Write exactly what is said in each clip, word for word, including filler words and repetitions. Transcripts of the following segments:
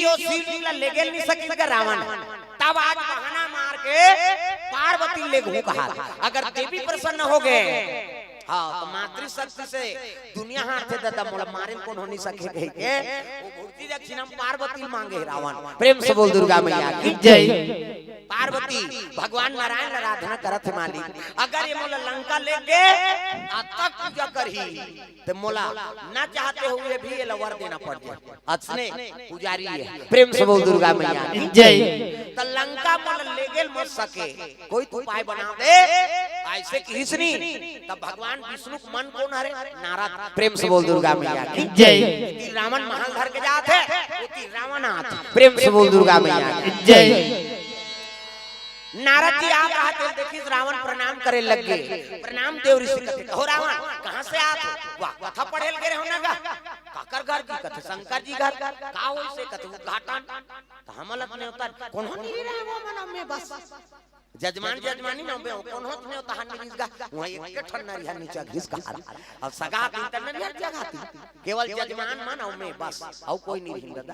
यो शिवजी ला लेगेल नहीं सकिस गा रावण। तब आज बहाना मार के पार्वती लेगहूं कहा। अगर देवी प्रसन्न हो गए, हाँ, तो मातृशक्ति से दुनिया हारथे दादा, मोला मारे कोन हो नहीं सके कह के वो भुगती दक्षिणा पार्वती मांगे रावण। प्रेम से बोल दुर्गा मैया की जय। पार्वती भगवान नारायण ला आराधना करत हे, मालिक, अगर ये मोला लंका लेगे, आ तक पूजा करही, ते मोला न चाहते हुए भी ये ला वर देना पड़ जाए। अतने पुजारी हे। प्रेम से बोल दुर्गा मैया की जय। त लंका मोला लेगेल मत सके, कोई तो उपाय बना दे। ऐसे किहिस नी, तब भगवान विष्णु के मन कोन हरे? नारद। प्रेम से बोल दुर्गा मैया की जय। कि रावण महल धर के जात हे, वो कि रावण आत। प्रेम से बोल दुर्गा मैया की जय। नारद जी आत रहा, तेला देखिस रावण प्रणाम करे लग गे। प्रणाम देव ऋषि कथे, "हो रावण, कहाँ से आत हो?" वाह, कथा पढ़े लगे रहो ना गा। काकर घर की कथे, "शंकर जी घर।" "का होइसे?" कथे, "उद्घाटन।" "त हमला त नेवता कोन हो नहीं रहे वो मना में बस। जजमान जजमानी ना में कोन हो त नेवता हन नहीं गा।" वहाँ एक ठन नरिया नीचे घिस कहा। अब सगा तीन तन नरिया जगह थी। केवल जजमान मन अउ में बस, अउ कोई नहीं हिंददा।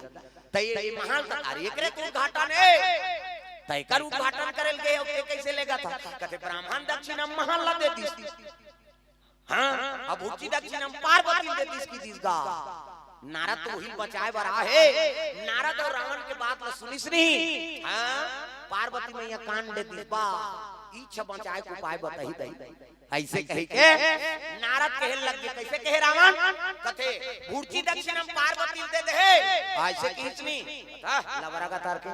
त ये, ये महल त, अरे एकरे तो उद्घाटन हे। त एकर उद्घाटन करे ल गे, अउ के कैसे लेगत हे? कथे ब्राह्मण दक्षिणा महल ला दे दिस। हाँ, अब उची दक्षिणा पार्वती दे दिस कि दिस गा। नारद तो वही बचाए बर आहे। नारद अउ रावण के बात ला सुनिस नहीं। हाँ, पार्वती मैया कान दे दिस बा। इच्छा बचाए के उपाय बताही दई। ऐसे कही के नारद कहे लग गे, कैसे कहे रावण? कथे, "भुर्ची दक्षिणा पार्वती दे दे।" ऐसे किहिस नी। हाँ, लबरा का तार के।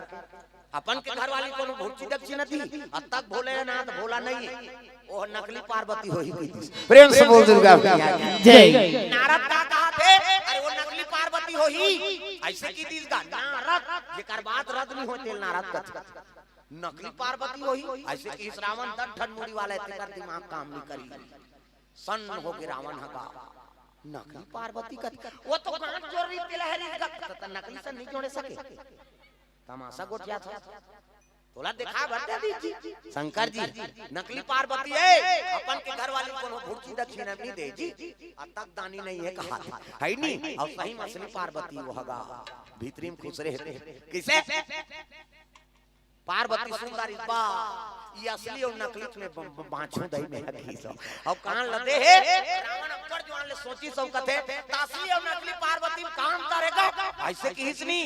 अपन के घर वाली कोनो भुर्ची दक्षिणा दी, अब तक भोलेनाथ भोला नहीं हे। वो नकली पार्वती होही कहि दिस। प्रेम से बोल दुर्गा मैया की जय। नारद का कहा थे, "अरे वो नकली पार्वती होही।" ऐसे कि दिस गा नारद, जेकर बात रद नहीं होते नारद कथे। नकली पार्वती होही, ऐसे कि इस रावण दस ठन मुड़ी वाला हे, तेकर दिमाग काम नहीं करी। सन्न हो के रावण ह गा, "नकली पार्वती कथे, वो तो कान चोर रही, तेला हरी गा, त नकली से नहीं जोड़े सके।" तमाशा गोठिया था। तोला देखा बर दे दी जी। शंकर जी, नकली पार्वती हे, अपन के घर वाली कोनो भुर्ची दक्षिणा नहीं दे जी। अतक दानी नहीं हे कहा, हे नहीं? अउ सही में असली पार्वती वो ह गा, भीतरी में खुश रहे। कैसे? पार्वती सुंदर बा, ये असली अउ नकली में ब-, ब-, बाँचहूँ दई में हकीस। अउ कान लदे हे, रावण अब्बड़ जुआन ले सोचिस अउ कथे, "त असली अउ नकली पार्वती में का अंतर हे गा?" ऐसे किहिस नी,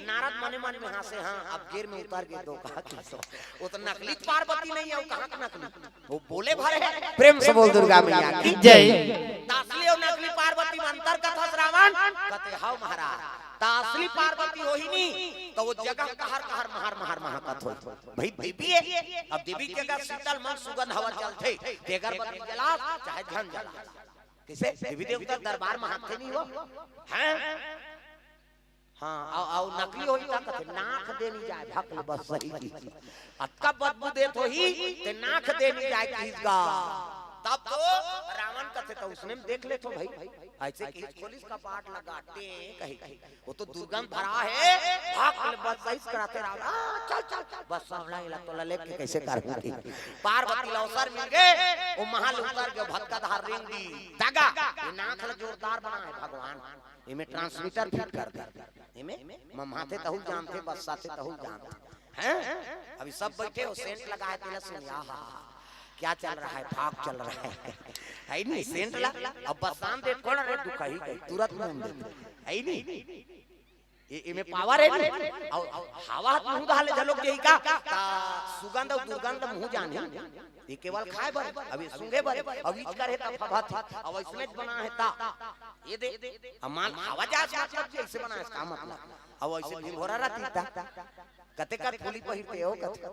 नारद मने मन में हाँसे, "हाँ, अब गेर में उतर गे दो," कहा किहिस। वो तो नकली पार्वती नहीं हे, वो कहाँ के नकली? वो बोले भरे हे। प्रेम से बोल दुर्गा मैया की जय। त असली अउ नकली पार्वती में अंतर कथस रावण? कथे, "हव महाराज, त असली पार्वती होही नी, त वो जगह कहर कहर महर महर महकत होही।" भाई देवी हे, अब देवी के का शीतल मन सुगंध हवा चलथे, तेकर बदले जलास, चाहे झन जलास। कैसे? देवी देवता दरबार में हाथे नहीं हो? हैं? हाँ, अउ, अउ नकली होही त कथे, "नाक दे नहीं जाए, भक ले बस सही की।" अतका बदबू देत होही, ते नाक दे नहीं जाए किहिस गा। तब तो रावण कथे, "त उसने में देख ले तो भाई।" ऐसे किहिस, खोलिस कपाट लगा, टें कही, "वो तो दुर्गंध भरा हे, भक ले बस सही से कराते रावण।" "आ, चल, चल, चल, बस सामना इला तो लले के कैसे करूँगी?" पार्वती ला अवसर मिल गे, वो महल उतर गे, भक्का धार रिंग दी, दगा, ये नाक ला जोरदार बना हे भगवान। एमे transmitter fit कर दे। एमे मम्हाथे तहू जानथे, बस्साथे तहू जानथे। हैं? अभी सब बैठे हो, सेंट लगा हे, तेला सुन, आहा, क्या चल रहा है? फाग चल रहा है। हे नहीं, सेंट ला, अब बस्सान दे, कोन रे दुखही कही, तुरंत मुंह दे। हे नहीं? ए-, एमे power हे नहीं? अउ, अउ हवा मुंह डाले झलोक यही का? ता सुगंध अउ दुर्गंध मुंह जाने। ये केवल खाए बर, अभी सूंघे बर, अभी इच करे ता फफत, अउ इसने बना हे ता। ये दे, अमान आवाज आज मतलब कि ऐसे बनाए, इसका मतलब। अब ऐसे भिंगोरा रहती ता। कते कर फूली पहिरते हो कते।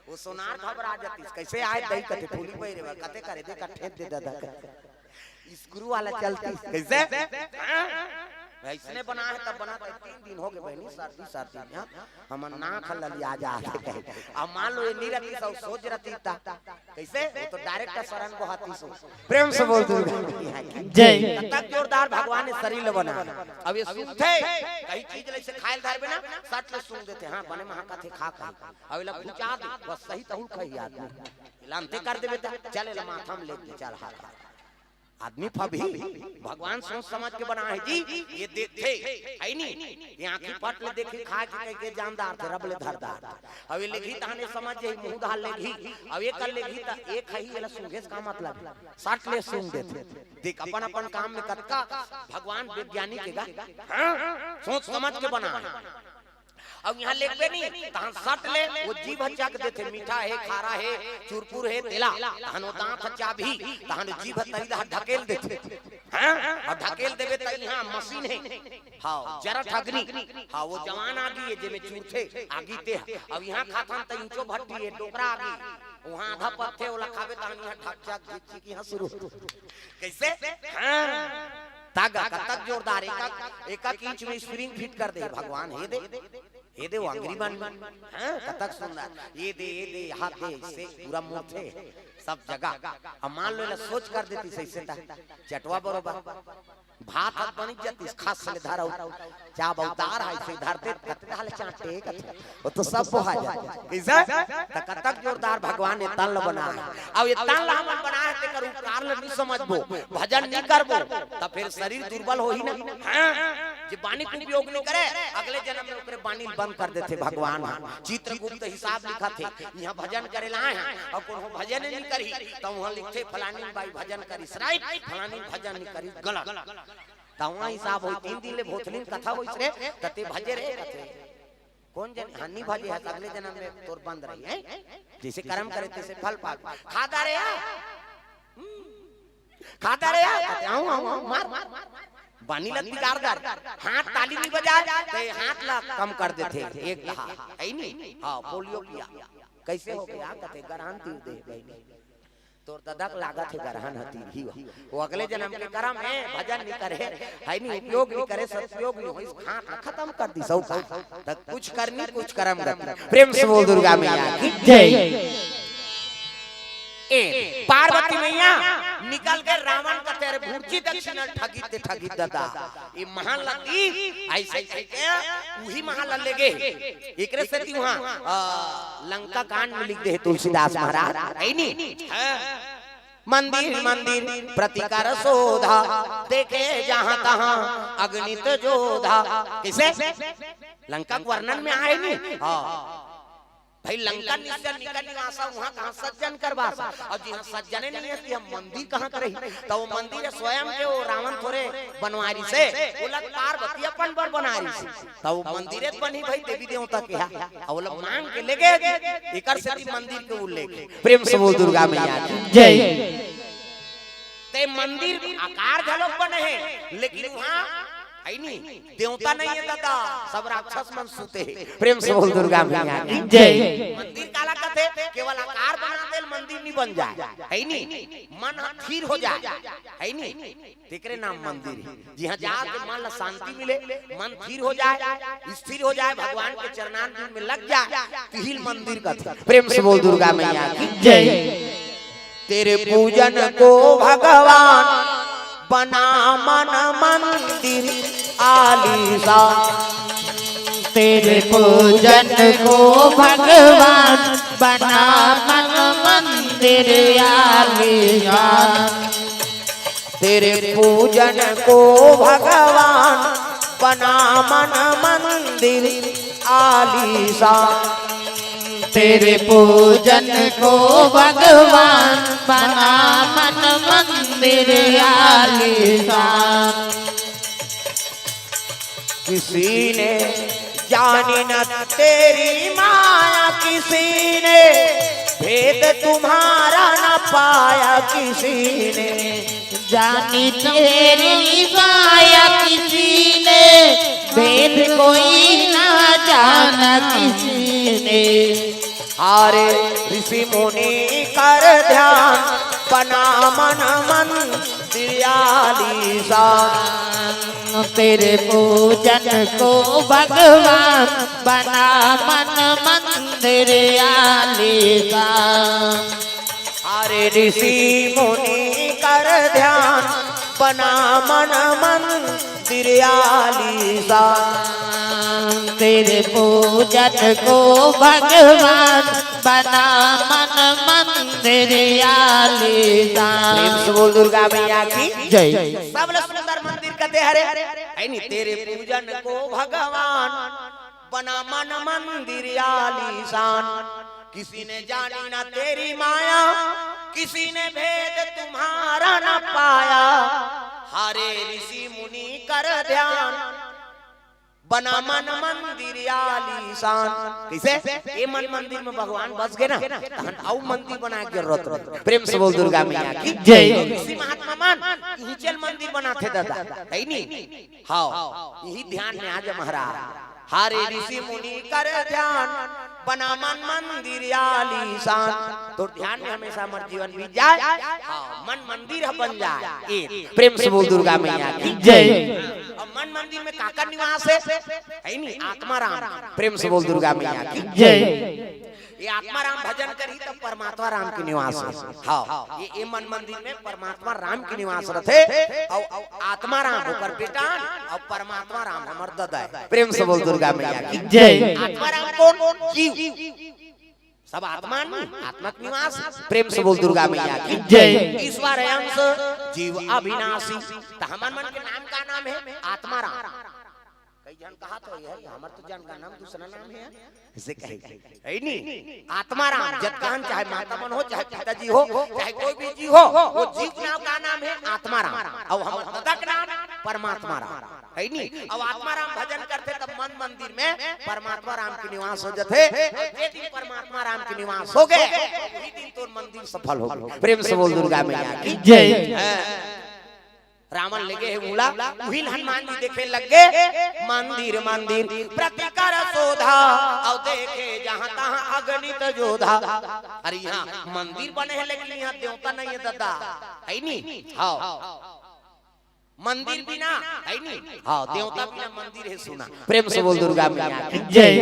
वो सोनार घबरा जाती, कैसे आए दई कते फूली पहिरे बा, कते करे दे का ठेप दे दादा कते। स्क्रू वाला चलती, कैसे? हाँ? इसने बना हे तब बना, तीन दिन हो गे बहनी, सर्दी सर्दी में हमन नाक ललिया जात हे। अब मान लो ये नी रहती, सब सोच रहती ता। कैसे? वो तो direct शरण को हाथी सो। प्रेम से बोल दुर्गा मैया की जय। तब तक जोरदार भगवान ने शरीर ल बना। अब ये सूंघथे, कहीं चीज ले से खायल धरबे ना, सट ले सूंघ देथे, हाँ, बने महा कथे खा खा। अब इला खुचा दे, बस सही तहु खही आदमी। इला अंते कर देबे त, चल इला माथा में ले दे, चल हाथ। आदमी फबही, भगवान सोच समझ के बनाए हे जी। ये देखथे, है नी? ये आँखी पट ले देखही, खाए के कहिके जान डारथे, रब ले धर डारथे। अब ये लेगही तहने समझ जाही, मुँह डाल लेगही। अब ये कर लेगही त एक है ही, एला सूंघे से का मतलब हे? सट ले सूंघ देथे। देख, अपन अपन काम में कतका भगवान वैज्ञानिक हे गा। हाँ? सोच समझ के बनाए। अब यहाँ लेगबे नी, तहन सट ले, वो जीभ चख देथे, मीठा हे, खारा हे, चुरपुर हे, तेला, तहन वो दाँत चाबही, तहन जीभ तरी ला ढकेल देथे। हाँ? अउ ढकेल देबे त यहाँ मशीन हे। हाँ, जरत अग्नि। हाँ, वो जवान आगी हे, जेमे चुरथे, आगी ते। अब यहाँ खाथन त इंचो भट्टी हे, डोकरा आगी। वहाँ आधा पत्थे, ओला खाबे तहन यहाँ ठक ठक झिक झिक यहाँ शुरू। कइसे? हाँ। तागा कतक जोरदार, एक एक, एक एक इंच में स्प्रिंग फिट कर दे भगवान। हे दे, हे दे, वो अंगरी बन। हाँ, कतक सुंदर। ये दे, ये दे, हाथ दे, इससे पूरा मुड़थे सब जगह। अब मान लो, एला सोच कर देती सही से ता, चटवा बरोबर। भात हाथ बनी जाती, खास ले धरा, चाब उतार है, से धरते, कतका ले चाटे, कतका। वो तो सब बोहा जाथे। कइसे? त कतक जोरदार भगवान ये तन ल बनाए हे। अब ये तन ल हमन बनाए हे, तेकर उपकार ल नी समझबो, भजन नी करबो, त फिर शरीर दुर्बल होही ना। हाँ, जे बानी के उपयोग नी करे, अगले जन्म में ओकरे बानी ल बंद कर देथे भगवान ह। चित्रगुप्त हिसाब लिखत हे, यहाँ भजन करे ला आए हे, अउ कोनो भजन नी करही, त वहाँ लिखथे, "फलानी बाई भजन करिस, राइट, फलानी भजन नी करिस, गलत।" त वहाँ हिसाब होई, तीन दिन ले भोथलिन कथा होइस रे, त ते भजे रे, कथे। कोन जन हानि भजे हे, अगले जन्म में तोर बंद रही हे। जइसे करम करे, तइसे फल पावे। खा डारे हे। हम्म। खा डारे हे। कहते, "आऊं, आऊं, आऊं, मार, मार, मार।" बानी लग बिगाड़ डार। हाथ ताली नहीं बजाए, तो ये हाथ ला कम कर देथे। एक कहा, है नी? हाँ, पोलियो पिया। कइसे हो गया? कहते, "गरहन तीर दे, बहनी।" तोर ददा के लागत हे गरहन ह तीरही हो। वो अगले जन्म के करम हे, भजन नी करे, है नी, उपयोग नी करे, सदुपयोग नी होइस, हाथ ला खतम कर दिस, अउ का? त कुछ करनी, कुछ करम गति। प्रेम से बोल दुर्गा मैया की जय। ए, पार्वती मैया निकल के रावण कथे, "अरे भुर्जी दक्षिणा ठगी ते ठगी ददा।" ये महालती अइसे कहिके उही महाल लेगे। एकरे सेती उहाँ, अ, लंका कांड में लिख दे हे तुलसीदास महाराज, है नी? हाँ। मंदिर मंदिर प्रति कर शोधा, देखे जहाँ तहाँ अगणित जोधा। कइसे? लंका के वर्णन में आए नी? हाँ। भाई, लंका निश्चय निकट निवासा, उहाँ कहाँ सज्जन कर बासा? अउ जिहाँ सज्जने नहीं हे, तिहाँ मंदिर कहाँ कर रही? त वो मंदिर हे स्वयं के, वो रावण थोरे बनवारिस हे, वो लग पार्वती अपन बर बनारिस हे। त वो मंदिरे त बनही भाई, देवी देवता के हा। अउ वो लोग मांग के लेगे, एकर सेती मंदिर के उल्लेख। प्रेम से बोल दुर्गा मैया की जय। ते मंदिर आकार घलोक बने हे, लेकिन उहाँ है नी, देवता नहीं हे दादा, सब राक्षस मन सुते हे। प्रेम से बोल दुर्गा मैया की जय। मंदिर काला कथे? केवल आकार बना दे, मंदिर नहीं बन जाए, है नी? मन ह थिर हो जाए, है नी? तेकरे नाम मंदिर हे। जिहाँ जाके मन ला शांति मिले, मन थिर हो जाए, स्थिर हो जाए, भगवान के चरणारविंद में लग जाए, तिही ल मंदिर कथे। प्रेम से बोल दुर्गा मैया की जय। तेरे पूजन को भगवान बना मन मंदिर आलीशान। तेरे पूजन को भगवान बना मन मंदिर आलीशान। तेरे पूजन को भगवान बना मन मंदिर आलीशान। तेरे पूजन को भगवान बना मन मंदिर आलीशान। किसी ने जानी न तेरी माया किसी ने, भेद तुम्हारा न पाया किसी ने। जानी तेरी माया किसी ने, भेद कोई ना जाना किसी ने। हारे ऋषि मुनि कर ध्यान, बना मन मंदिर आलीशान। तेरे पूजन को भगवान बना मन मंदिर आलीशान। हारे ऋषि मुनि कर ध्यान, बना मन मंदिर आलीशान। तेरे पूजन को भगवान बना मन मंदिर तेरी आलीशान। प्रेम से बोल दुर्गा मैया की जय। सबले सुंदर मंदिर कते हरे, है नी? तेरे पूजन को भगवान बना मन मंदिर आलीशान। किसी ने जानी ना तेरी माया, किसी ने भेद तुम्हारा ना पाया। हारे ऋषि मुनि कर ध्यान, बना मन मंदिर आलीशान। कइसे? ए मन मंदिर में भगवान बस गे ना, तहन अउ मंदिर बनाए के जरूरत नहीं। प्रेम से बोल दुर्गा मैया की जय। ऋषि महात्मा मन इही चल मंदिर बनाथे दादा, है नी? हाँ, इही ध्यान में आ जा महाराज। हारे ऋषि मुनि कर ध्यान, बना मन मंदिर आलीशान। तोर ध्यान में हमेशा हमर जीवन बीत जाए, हाँ, मन मंदिर ह बन जाए। ए, प्रेम से बोल दुर्गा मैया की जय। अब मन मंदिर में काकर निवास है? है नी? आत्मा राम। प्रेम से बोल दुर्गा मैया की जय। ये आत्मा राम भजन करही तब परमात्मा राम के निवास है। हाँ, ये, ये मन मंदिर में परमात्मा राम के निवास रथे। अउ, अउ आत्मा राम ओकर बेटा, अउ परमात्मा राम हमर ददा है। प्रेम से बोल दुर्गा मैया की जय। आत्मा राम कौन? जीव। सब आत्मा नहीं, आत्मा के निवास। प्रेम से बोल दुर्गा मैया की जय। ईश्वर अंश जीव अविनाशी। त हमर मन के नाम का नाम है? आत्मा राम। कई झन कहा तो ये है, हमर तो जान का नाम दूसरा नाम है, इसे कहे, है नी? आत्मा राम, जतका हन, चाहे माता मन हो, चाहे पिताजी हो, चाहे कोई भी जीव हो, वो जीव के नाम का नाम है? आत्मा राम। अउ हमर ददा के नाम परमात्मा राम, है नी? अउ आत्मा राम भजन करथे तब मन मंदिर में परमात्मा राम के निवास हो जथे। जे दिन परमात्मा राम के निवास हो गे, वही दिन तोर मंदिर सफल हो गे। प्रेम से बोल दुर्गा मैया की जय। हाँ। रावण लेगे हे मूला, उही ल हनुमान जी देखे लग गे, मंदिर मंदिर प्रति कर शोधा, अउ देखे जहाँ तहाँ अगणित जोधा। अरे यहाँ मंदिर बने हे, लेकिन यहाँ देवता नहीं है दादा, है नी? हाँ, मंदिर बिना, है नी? हाँ, देवता बिना मंदिर है सुना। प्रेम से बोल दुर्गा मैया की जय।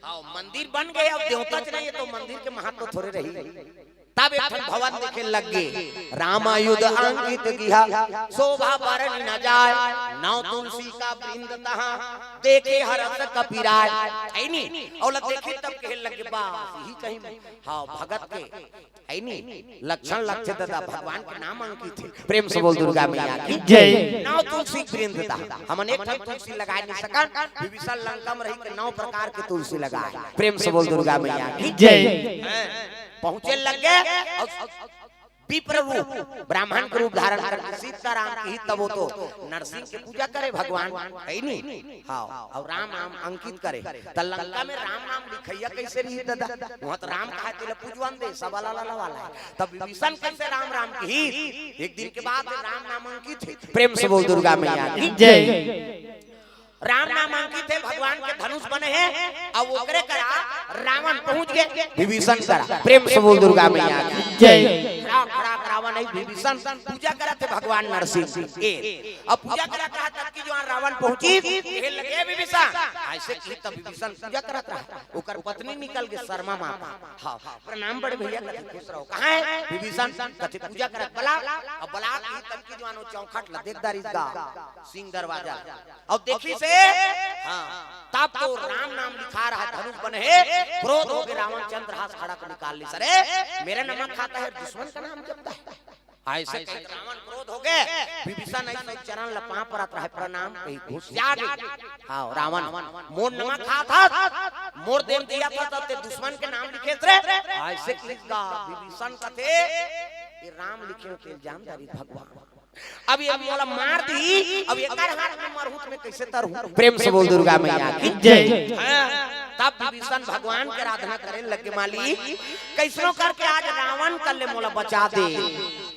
हाँ, मंदिर बन गे, अब देवता च नहीं है तो मंदिर के महत्व थोरे रही। तब एक ठन भवन देखे लग गे, राम आयुध अंकित गिहा, शोभा बरनि न जाय, नौ तुलसी का वृंद तहाँ, देखे हरष कपि राय। है नी? अउ ल देखे तब कहे लग गे, बस, यही कहीं, हाँ, भगत के, है नी? लक्षण लगथे दादा, भगवान के नाम अंकित है। प्रेम से बोल दुर्गा मैया की जय। नौ तुलसी वृंद तहाँ, हमन एक ठन तुलसी लगाए नहीं सकन, विभीषण लंका में रही के नौ प्रकार के तुलसी लगाए। प्रेम से बोल दुर्गा मैया की जय। हैं, पहुँचे लग गे अउ विप्र रूप, ब्राह्मण के रूप धारण करके सीताराम की ही तब वो तो नरसिंह की पूजा करे भगवान, है नी? हाँ, अउ राम नाम अंकित करे। त लंका में राम नाम लिखइया कइसे रही दादा? वहाँ तो राम कहा तेला पूजवन दे, सब अलग अलग वाला है। तब विभीषण कइसे राम राम की ही? एक दिन के बाद राम नाम अंकित है। प्रेम से बोल दुर्गा मैया की जय। राम नाम अंकित है, भगवान के धनुष बने हैं, अउ ओकरे करा रावण पहुँच गे विभीषण करा। प्रेम से बोल दुर्गा मैया की जय। खड़ा खड़ा रावण है विभीषण पूजा करत हे भगवान नरसिंह के। अब पूजा करत रहा तब की जो रावण पहुँची, कहे लगे विभीषण, ऐसे की तब विभीषण पूजा करत रहा, ओकर पत्नी निकल गे शर्मा माता। हाँ, प्रणाम बड़े भैया, कथे खुश रहो। कहाँ है विभीषण? कथे पूजा करत बला, अब बला की तब की जो चौखट ला देख दारिस गा, सिंह दरवाजा। अब देखिस हे, हाँ, तब तो राम नाम लिखा रहा, धनुष बने हे, क्रोध हो गे रावण चंद्रहास खड़ग निकाल लिस। अरे, मेरा नमक खाता है, दुश्मन का नाम जपता है। ऐसे कहे रावण क्रोध हो गे, विभीषण ऐसे चरण ल पाँव परत रहे, प्रणाम कही घुस जा गे। हाँ, रावण, मोर नमक खात हस, मोर देम दिया था, तब ते दुश्मन के नाम लिखे रे। ऐसे कहिस गा विभीषण कथे, ये राम लिखे के जान दारी भगवान। अब ये मोला मार दी, अब एकर हाथ में मरहूं त मैं कइसे तरहूं? प्रेम से बोल दुर्गा मैया की जय। हाँ, तब विभीषण भगवान के आराधना करे लग गे, मालिक, कइसनो करके आज रावण कर ले मोला बचा दे,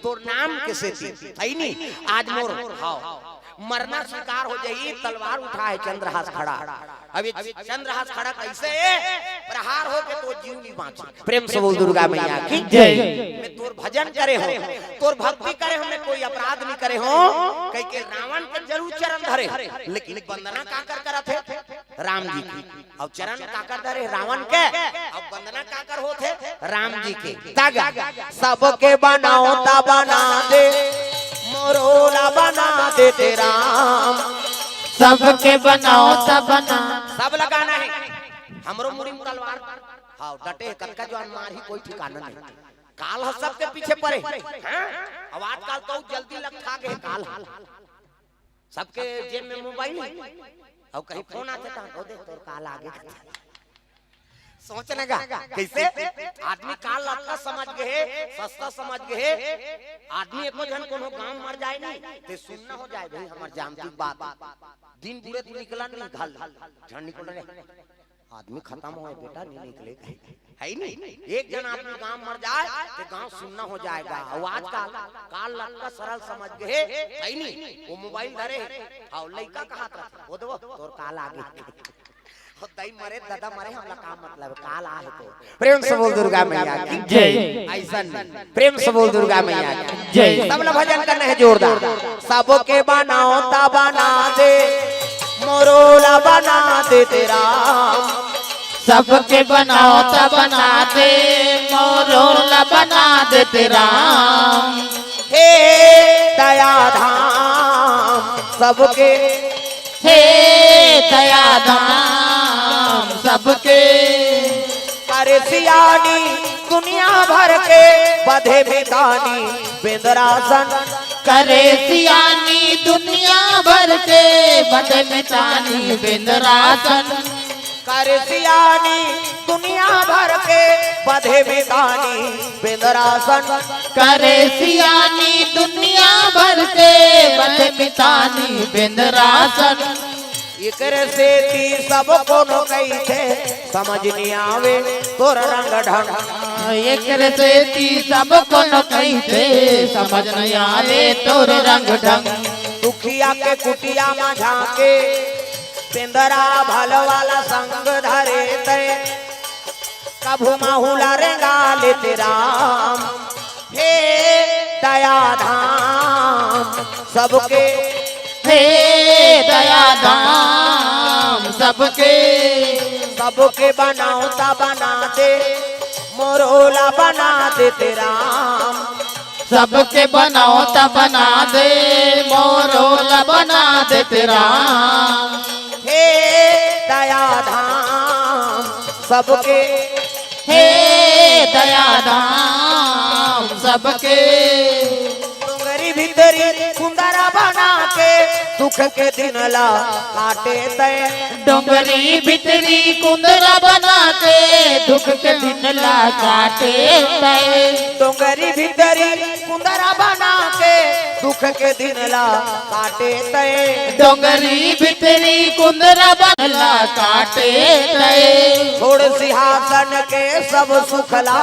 तोर नाम के सेती, है नी? आज मोर, हाँ, मरना स्वीकार हो जाही, तलवार उठा है चंद्रहास खड़ग। अब ये चंद्रहास खड़ग कइसे प्रहार हो के तो जीव नहीं बाँची। प्रेम से बोल दुर्गा मैया की जय। मैं तोर भजन करे हों, तोर भक्ति करे हों, मैं कोई अपराध नहीं करे हों, कहिके रावण के जरूर चरण धरे, लेकिन वंदना काकर करत हे? राम जी की। अब चरण काकर धरे? रावण के। अब वंदना काकर होत हे? राम जी के। तागा, सबके बनौता बना दे, मोरो ला बना दे ते राम। सबके बनौता बना। सब लगाना है। हमरो मुड़ी में तलवार। हाँ, डटे हे, कतका जवान मारही, कोई ठिकाना नहीं। काल ह सबके पीछे पड़े। हाँ? अब आजकल तो जल्दी लग खा गए काल ह। सबके जेब में मोबाइल हे। अउ कहीं फोन आथे त, "ओ दे, तोर काल आगे।" सोच न गा, कइसे? आदमी काल ल अतका समझ गे हे, सस्ता समझ गे हे। आदमी एको झन कोनो गांव मर जाय नहीं, ते सुन्ना हो जाय भाई, हमर जानती बात। दिन बुड़े तू निकला नहीं, घल, झन निकल रहे। आदमी खतम होय बेटा, नहीं निकले। हे नहीं? एक झन आदमी गांव मर जाय, ते गांव सुन्ना हो जाय गा। अउ आजकल काल ल अतका सरल समझ गे हे, हे नहीं? वो मोबाइल धरे हे, अउ लइका कहत रथे, "ओ देवो, तोर काल आगे।" ओ दाई मरे, दादा मरे, हमला का मतलब, काल आहे तो। प्रेम से बोल दुर्गा मैया की जय। अइसन प्रेम से बोल दुर्गा मैया की जय। सब ला भजन करना हे जोरदार। सबके बनावता बना दे, मोरो ला बना दे तेरा। सबके बनावता बना दे, मोरो ला बना दे तेरा। हे दया धाम सबके, हे दया धाम सबके। करे सियानी दुनिया भर के, बधे मितानी बेंदरासन। करे सियानी दुनिया भर के, बधे मितानी बेंदरासन। करे सियानी दुनिया भर के, बधे मितानी बेंदरासन। करे सियानी दुनिया भर के, बधे मितानी बेंदरासन। एकरे सेती सब कोनो कहिथे, समझ नइ आवे तोर रंग ढंग। एकरे सेती सब कोनो कहिथे, समझ नइ आवे तोर रंग ढंग। दुखिया के कुटिया म झांके, बेंदरा भलवा ला संग धरे तैं। कभू माहुला रेंगा लेते राम, हे दया धाम सबके। हे दया धाम सबके। सबके बनावता बना दे, मोरो ला बना देते राम। सबके बनावता बना दे, मोरो ला बना देते राम। हे दया धाम सबके। हे दया धाम सबके। डोंगरी भीतरी कुंदरा बना के, दुख के दिन ला काटे तैं। डोंगरी भीतरी कुंदरा बना के, दुख के दिन ला काटे तैं। डोंगरी भीतरी कुंदरा बना के, दुख के दिन ला काटे तैं। डोंगरी भीतरी कुंदरा बन ला काटे तैं। छोड़ सिंहासन के सब सुखला,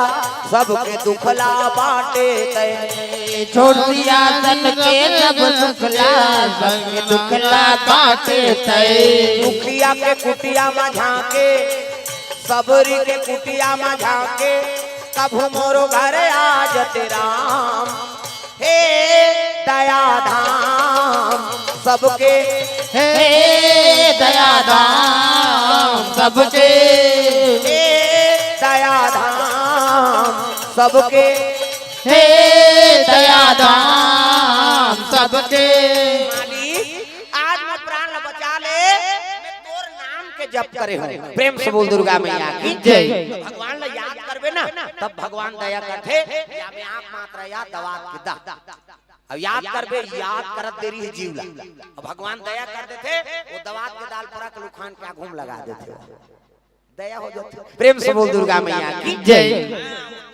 सबके दुखला बांटे तैं। छोड़ सिंहासन के सब सुखला, सबके दुखला बांटे तैं। दुखिया के कुटिया म झांके, सबरी के कुटिया म झांके, कभू मोरो घर आ जते राम। हे दया धाम सबके। हे दया धाम सबके। हे दया धाम सबके। हे दया धाम सबके। मालिक, आज मैं प्राण ला बचा ले, मैं तोर नाम के जप करे हूँ। प्रेम से बोल दुर्गा मैया की जय। तो भगवान ला याद करबे ना, तब भगवान दया करथे। या में आंख मात्र या दवात के दा। अब याद करबे, याद करत देरी हे जीव ला। अब भगवान दया कर देथे, वो दवात के दाल परा के लुखान के आगू म लगा देथे। दया हो जाथे। प्रेम से बोल दुर्गा मैया की जय।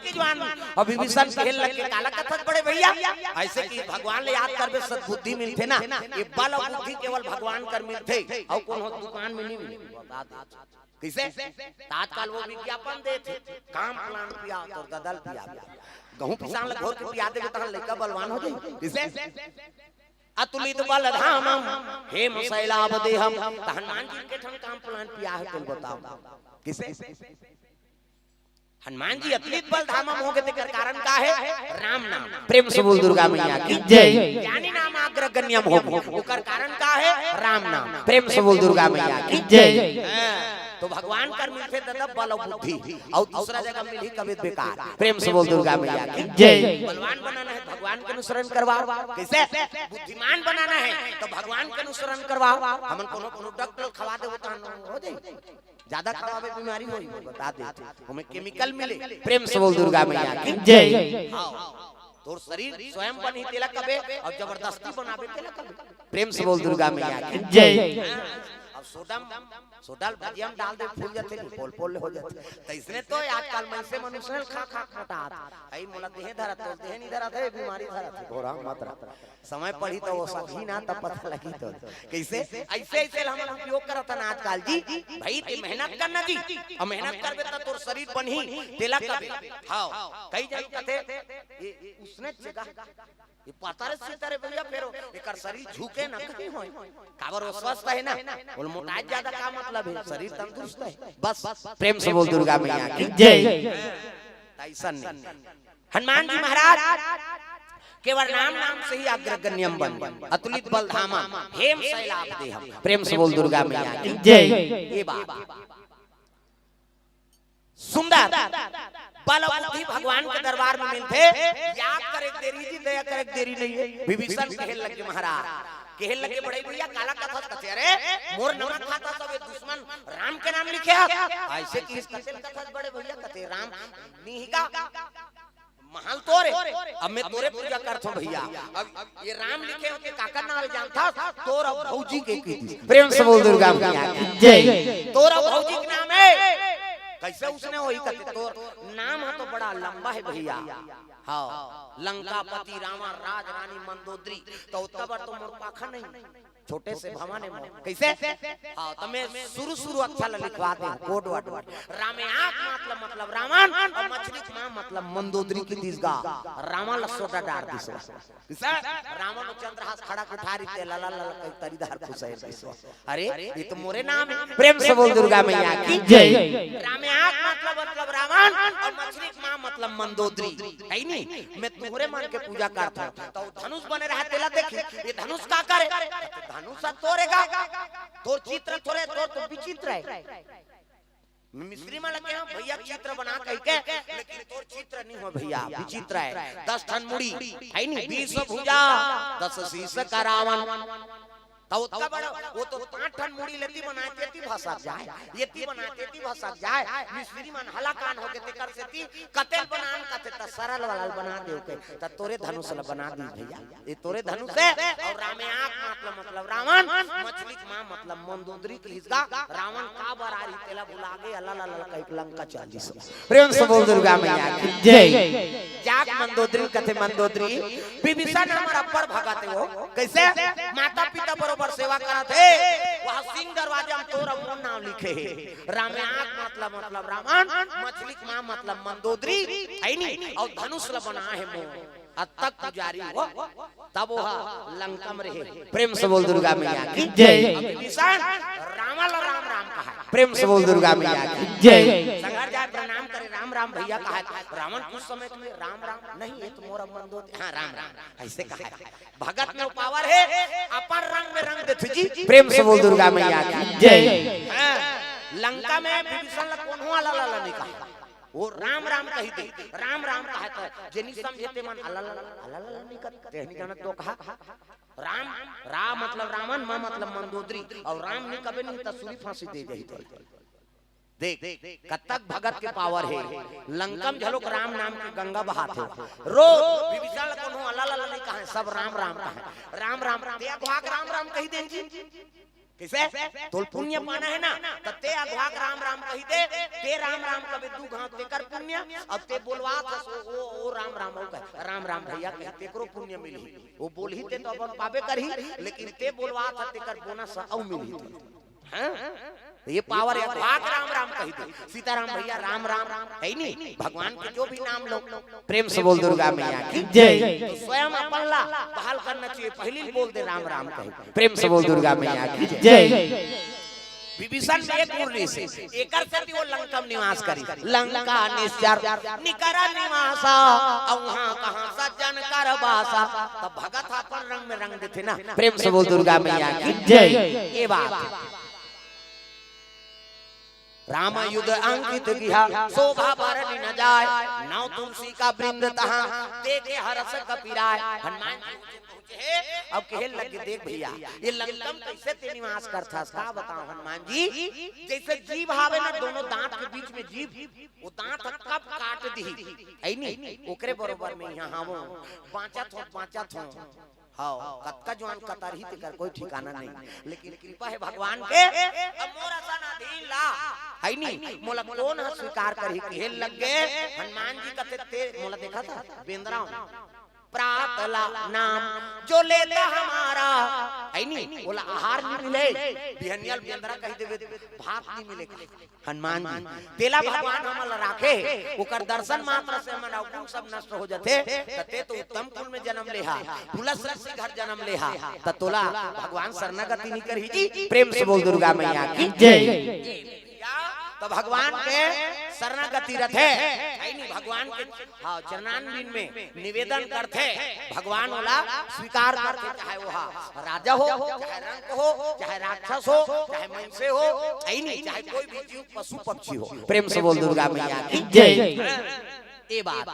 की जवान अब विभीषण खेल लग के काला कथत बड़े भैया, अइसे कि भगवान ले याद करबे सद्बुद्धि मिलथे ना, ये बल अउ बुद्धि केवल भगवान कर मिलथे, अउ कोनो दुकान में नहीं मिले। बता दे। कइसे? त आजकल वो विज्ञापन देथे, काम प्लान पिया, तोर ददा ल पिया। गहूं पिसान ल घोर के पिया देबे, तहां लइका बलवान हो जाही। कइसे? अतुलित बल धामम, हेम शैलाभ देहम। त हनुमान जी के ठन काम प्लान पिया हे, तुम बताओ। कइसे? हनुमान जी अतुलित बल धामम होगे, तेकर कारण का हे? राम नाम। प्रेम से बोल दुर्गा मैया की जय। ज्ञानी नाम अग्रगण्यम होगे, ओकर कारण का हे? राम नाम। प्रेम से बोल दुर्गा मैया की जय। हाँ, तो भगवान कर मिलथे ददा बल अउ बुद्धि, अउ दूसरा जगह मिलही कबे बेकार। प्रेम से बोल दुर्गा मैया की जय। बलवान बनाना हे, भगवान के अनुसरण करवा। कइसे? बुद्धिमान बनाना हे, तो भगवान के अनुसरण करवा। हमन कोनो कोनो डॉक्टर खवा देबो, त हो जाही। ज्यादा खवाबे बीमारी होही, बता दे। ओमे केमिकल मिले। प्रेम से बोल दुर्गा मैया की जय। हाँ, तोर शरीर स्वयं बनही तेला कबे, अउ जबरदस्ती बनाबे तेला कबे। प्रेम से बोल दुर्गा मैया की जय। अब सोडा, सोडा ल भजिया म डाल दे, फूल जाथे, पोल पोल हो जाथे। तइसने तो आजकल मनसे मन उसने खा खा मोटात। अई मोला देहे धरत, तो देहे नहीं धरत हे, बीमारी धरत हे, घोरा मत रह। समय पड़ी तो वो सही ना, तब पता लगी तो। कइसे? अइसे, अइसे हमन उपयोग करत हन आजकल जी। भाई, ते मेहनत करना जी, अउ मेहनत करबे त तोर शरीर बनही, तेला कबे। हाँ, कई जन कथे, ये, ये उसने जगह, ये पातर सीतर हे भैया, फेर एकर शरीर झुके ना, कहीं होय। काबर वो स्वस्थ हे ना, बोल मोटाई ज्यादा का मतलब हे, शरीर तंदुरुस्त हे। बस, प्रेम से बोल दुर्गा मैया की जय। अइसन नहीं। हनुमान जी महाराज केवल नाम नाम से ही अग्रगण्यम बन, अतुलित बल धामा, हेम शैलाभ देहम। प्रेम से बोल दुर्गा मैया की जय। ये बात सुंदर बल अउ बुद्धि भगवान के दरबार में मिलथे। याद करे के देरी जी, दया करे के देरी नहीं हे। विभीषण कहे लगे महाराज, कहे लगे बड़े भैया काला कथस कथे, अरे मोर नमक खाता सब ये दुश्मन राम के नाम लिखे हस। अइसे किस कथे कथस बड़े भैया, कथे राम निहिका महल तोरे, अब मैं तोरे पूजा करथों भैया। अब ये राम लिखे होते काकर नाम जानथस? तोर अउ भौजी के की। प्रेम से बोल दुर्गा मैया की जय। तोर अउ भौजी के नाम हे। कइसे उसने होही कथे, तोर नाम ह तो बड़ा लंबा हे भैया। हाँ, लंकापति रावण राज रानी मंदोदरी, त ओतका बर तो मोर पाखा नहीं। छोटे से भवन हे मोर। कइसे? हाँ, त मैं शुरू शुरू अक्षर ल लिखवा देहूँ, कोड वर्ड। रामे आँख मतलब, मतलब रावण, अउ मछरी के माँ मतलब मंदोदरी के दिस गा। रावण ल सोडा डार दिस। कइसे? रावण अउ चंद्रहास खड़ा कुठारी ते ला ला ला ला कई तरी धार खुसैर दिस। अरे, ये तो मोरे नाम हे। प्रेम से बोल दुर्गा मैया की जय। रामे आँख मतलब, मतलब रावण, अउ मछरी के माँ मतलब मंदोदरी। हे नी? मैं तुहरे मन के पूजा करथों। त धनुष बने रहा तेला देखी, ये धनुष काकर हे? धनुष ह तोरे गा, तोर चित्र थोरे, तोर तो विचित्र हे। मिस्त्री मन लगे, हाँ भैया चित्र बना कहिके, लेकिन तोर चित्र नहीं हो भैया, विचित्र हे। दस ठन मुड़ी, हे नी, बीस भुजा, दस शीश का रावण। त ओतका बड़ा, वो तो पाँच ठन मुड़ी लेती बनाए, तेती भसक जाए, येती बनाए, तेती भसक जाए। मिस्त्री मन हलाकान होगे, तेकर सेती कते ल बनान कथे, त सरल वाला ल बना दे के, त तोरे धनुष ल बना दी भैया। ये तोरे धनुष हे, अउ रामे आँख मतलब, मतलब रावण, मछली के माँ मतलब मंदोदरी के हिसगा, रावण काबर आही तेला भुला गे, अल्लाह ला ला कहिके लंका चल दिस। प्रेम से बोल दुर्गा मैया की जय। जाके मंदोदरी कथे, मंदोदरी, विभीषण हमर अब्बड़ भगत हे वो। कइसे? माता पिता बरोबर सेवा करत हे। वहाँ सिंह दरवाजा म तोर अउ मोर नाम लिखे हे। रामे आँख मतलब, मतलब रावण, मछली के माँ मतलब मंदोदरी, हे नी? अउ धनुष ल बनाए हे मोर। अतक पुजारी वो, तब वो लंका म रहे। प्रेम से बोल दुर्गा मैया की जय। विभीषण रावण ल राम राम कहा। प्रेम से बोल दुर्गा मैया की जय। संघर जाए प्रणाम करे, राम राम भैया कहा। रावण कुछ समय के लिए राम राम नहीं, ये तो मोर मंदोदरी, हाँ राम राम, अइसे कहा। भगत में वो पावर हे, अपन रंग में रंग देथे जी। प्रेम से बोल दुर्गा मैया की जय। हाँ, लंका में विभीषण ल कोनो अल्लाह अल्लाह नहीं कहा। वो राम राम कहि दे, राम राम कहा त जेनी समझे ते मन अल्लाह अल्लाह अल्लाह अल्लाह नहीं करते, नहीं जानत तो कहा। राम, रा मतलब रावण, माँ मतलब मंदोदरी, अउ राम नहीं कबे नहीं त सूली फांसी दे जाही तो। देख, कतक भगत के पावर हे। लंका म घलोक राम नाम के गंगा बहात हे। रोज विभीषण ल कोनो अल्लाह अल्लाह नहीं कहा, सब राम राम कहा। राम राम, ते अघवाक राम राम कहि देन जी। कइसे? तोल पुण्य पाना हे ना, त ते अघवाक राम राम कहि दे, ते राम राम कबे दू घांव तेकर पुण्य, अउ ते बोलवात हस ओ, ओ, ओ राम राम, ओ कहे, राम राम भैया कहे, तेकरो पुण्य मिलही। वो बोलही ते तो अपन पाबे करही, लेकिन ते बोलवात हस तेकर बोनस अउ मिलही। हाँ? त ये पावर हे, अघवाक राम राम कहि दे। सीताराम भैया राम राम, हे नी? भगवान के जो भी नाम लो, प्रेम से बोल दुर्गा मैया की जय। तो स्वयं अपन ला पहल करना चाहिए, पहिली बोल दे राम राम कहि। प्रेम से बोल दुर्गा मैया की जय। विभीषण में एक गुण रिहिसे, एकर सेती वो लंका म निवास करिस। लंका निश्चर निकर निवासा, अउ उहाँ कहाँ सज्जन कर बासा। त भगत अपन रंग में रंग देथे ना। प्रेम से बोल दुर्गा मैया की जय। ये बात हे। राम अयुध अंकित गिहा, शोभा बरनि न जाय। नव तुलसी का वृंद तहाँ, देखे हरष कपि राय। हनुमान जी पहुँचे हे, अब कहे लगे, देख भैया, ये लंका म कइसे ते निवास करथस, का बतावँव हनुमान जी। जइसे जीभ आवे ना, दोनों दाँत के बीच में जीभ, वो दाँत ह कब काट दिही, हइ नी, ओकरे बरोबर में इहाँ हावँव, बाँचत हों, बाँचत हों। हव, कतका जुवान कतरही, तेकर कोई ठिकाना नहीं, लेकिन कृपा हे भगवान के। अब मोर असन अधीन ला, हइ नी, मोला कोन ह स्वीकार करही, कहे लगे। हनुमान जी कथे, ते मोला देखथस, बेंदरा हँव। प्रात ला नाम जो लेता हमारा, हइ नी, ओला आहार नइ मिले, बिहनिया ल बेंदरा कहि देबे, भात नइ मिले। हनुमान जी, तेला भगवान हमन ला राखे हे, ओकर दर्शन मात्र से हमन अवगुण सब नष्ट हो जथे। त ते तो उत्तम कुल में जन्म ले हा, पुलस ऋषि घर जन्म ले हा, त तोला भगवान शरणागति नइ करही जी। प्रेम से बोल दुर्गा मैया की जय। त भगवान के शरणागति रथे, हइ नी, भगवान के, हाँ, चरणारविंद में निवेदन करथे, भगवान ओला स्वीकार करथे, चाहे वो हा राजा हो, चाहे रंक हो, चाहे राक्षस हो, चाहे मनुष्य हो, हइ नी, चाहे कोई भी जीव, पशु पक्षी हो। प्रेम से बोल दुर्गा मैया की जय। ये बात,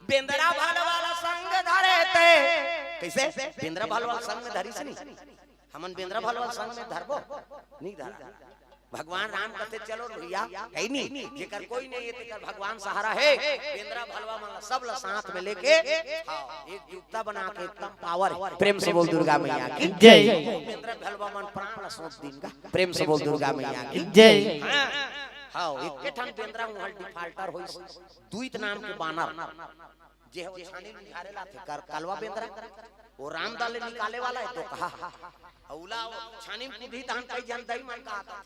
बेंदरा भलवा ल संग धरे ते, कइसे? बेंदरा भलवा ल संग धरिस नी, हमन बेंदरा भलवा ल संग में धरबो? नइ धरा। भगवान राम कथे, चलो भैया, हइ नी, जेकर कोई नइ हे, तेकर भगवान सहारा हे। बेंदरा भलवा मन ला, सब ला साथ में लेके, हाँ, एकजुटता बना के एकदम पावर हे। प्रेम से बोल दुर्गा मैया की जय। बेंदरा भलवा मन प्राण ला सौंप दिन का। प्रेम से बोल दुर्गा मैया की जय। हाँ, हाँ, एके ठन बेंदरा उहाँ डिफाल्टर होइस, द्वित नाम के बानर। जे हो छानी में झारे लाथे, कर-, कलवा बेंदरा, वो रामदाल ले निकाले वाला हे, तो कहा, अउला वो छानी में कूदही तहन कई झन दई मन का आता।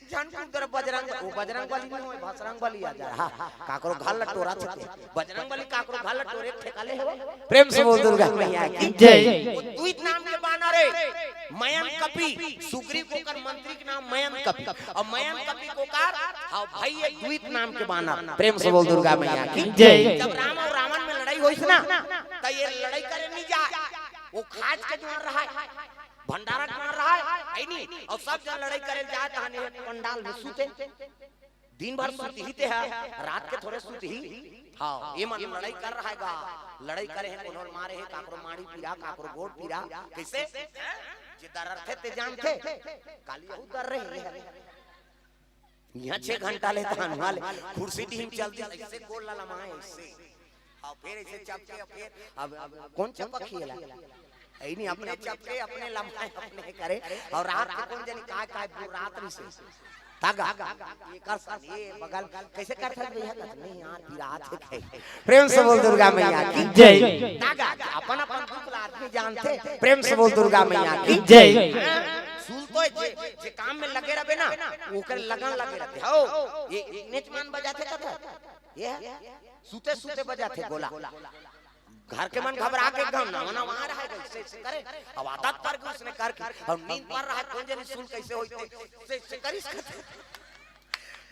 झन कूद दर बजरंग, वो बजरंग बली नइ होय, भसरंग बली आ जा। हाँ, काकरो घर ल टोरथे, बजरंग बली काकरो घर ल टोरे ठेका ले हे वो। प्रेम से बोल दुर्गा मैया की जय। वो द्वित नाम के बानर हे, मयंक कपि, सुग्रीव ओकर मंत्री के नाम मयंक कपि। अउ मयंक कपि कोकर, हाँ भाई, ये द्वित नाम के बानर। प्रेम से बोल दुर्गा मैया की जय। जब राम अउ रावण में लड़ई होइस ना, त ये लड़ई करे नइ जाय, वो खाज के जुवार रहय, भंडारा के जुवार रहय, हइ नी, अउ सब झन लड़ई करे जाय, तहन ये पंडाल में सुते। दिन भर सुतही ते हा, रात के थोरे सुतही। हाँ, ये मन लड़ई कर रहय गा, लड़ई करे हे, कोनो ल मारे हे, काकरो माड़ी पीरा, काकरो गोड़ पीरा, कइसे? जे दररथे ते जानथे, काली अहू दररे हे। इहाँ छह घंटा ले तहन वाले कुर्सी डीम चलती, अइसे गोड़ ला लमाए, अइसे। अउ फेर अइसे चपके, अउ फेर अब, अब कोन चपकही एला? हइ नी, अपने चपके, अपने लमाए, अपने करे। अउ रात के कोन जनी काय, काय बुर्रात रहिसे। तागा, एकर सन, ये बगल, कइसे करथस भैया? कथस, नहीं यार, पिरात हे। प्रेम से बोल दुर्गा मैया की जय। तागा, अपन, अपन दुख ला आदमी जानथे। प्रेम से बोल दुर्गा मैया की जय। सुन तो जे, जे काम में लगे रहबे ना, ओकर लगन लगे रहथे। हव, ये, ये नेच मान बजाथे कथा। ये सुते सुते बजाथे गोला। घर के मन घबरा के एकदम नवा नवा आ रहा है, ऐसे ऐसे करे। अब आदत पड़ गई उसने करके, अब नींद पड़ रहा है, कोन जनी सुन कइसे होई ते, ऐसे ऐसे करिस करथे।